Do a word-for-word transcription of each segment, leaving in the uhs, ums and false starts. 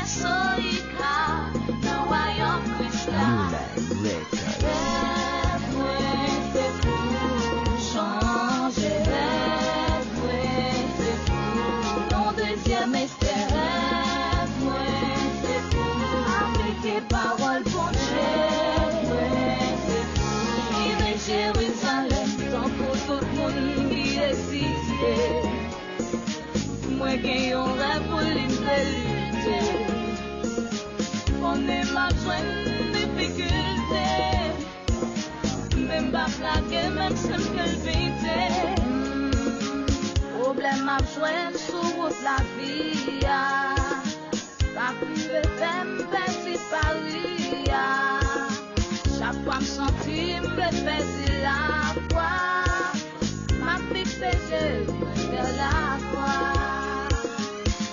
Soyika nan wayòm Kris la. Rèv mwen se pou chanje, rèv mwen se pou yon dezyèm espè, rèv mwen se pou aplike pawòl Bondye, rèv mwen se pou rive Jerizalèm tankou tout moun ki egziste. Mwen gen yon rèv pou li, m vle lite. Konnen m ap jwenn difikilte, men m p ap lage menm si m pèlpite. Pwoblèm m ap jwenn sou wout lavi a p ap rive fè m pèdi pari a. Chak fwa m santi m vle pèdi lafwa, m ap fikse je mwen vè lakwa.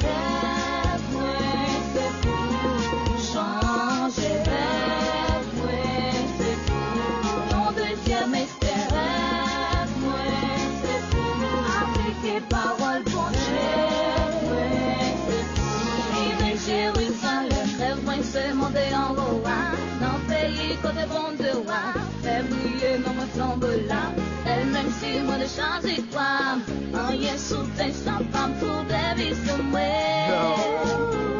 Rèv mwen se pou chanje, rèv mwen se pou yon dezyèm espè, rèv mwen se pou aplike pawòl Bondye, rèv mwen se pou rive Jerizalèm, rèv mwen se monte anwo a, nan peyi kote Bondye wa, fè briye non mwen tonbe la, èl menm si mwen te chwazi kwa m, anyen sou tè sa p ap twoble vizyon mwen,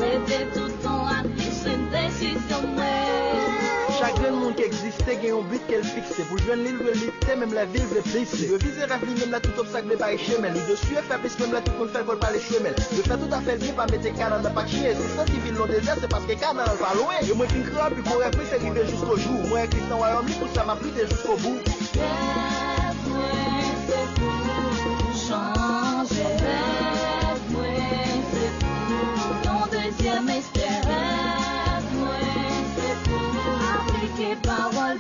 rete toutan ak li se desizyon mwen. Chak grenn moun ki egziste gen yon bi ke l fikse. Pou jwenn li, l dwe lite, menm lè vi l vle plise. Li dwe vize rèv li, menm lè tout obstak vle bare chemen l. Li dwe swiye fè plis, menm lè tout moun fè l kwè l pral echwe, men l dwe fè tout afè l byen, pa mete Kanan nan pak chen. Si santi vi l nan dezè, se paske Kanan an pa lwen. E mwen fin kreye pi gwo rèv mwen, se rive jiskojou mwen wè Kris nan wayòm li, pou sa m ap lite jiskobou. Rèv mwen se pou chanje, rèv mwen se pou yon dezyèm espè, rèv mwen se pou aplike pawòl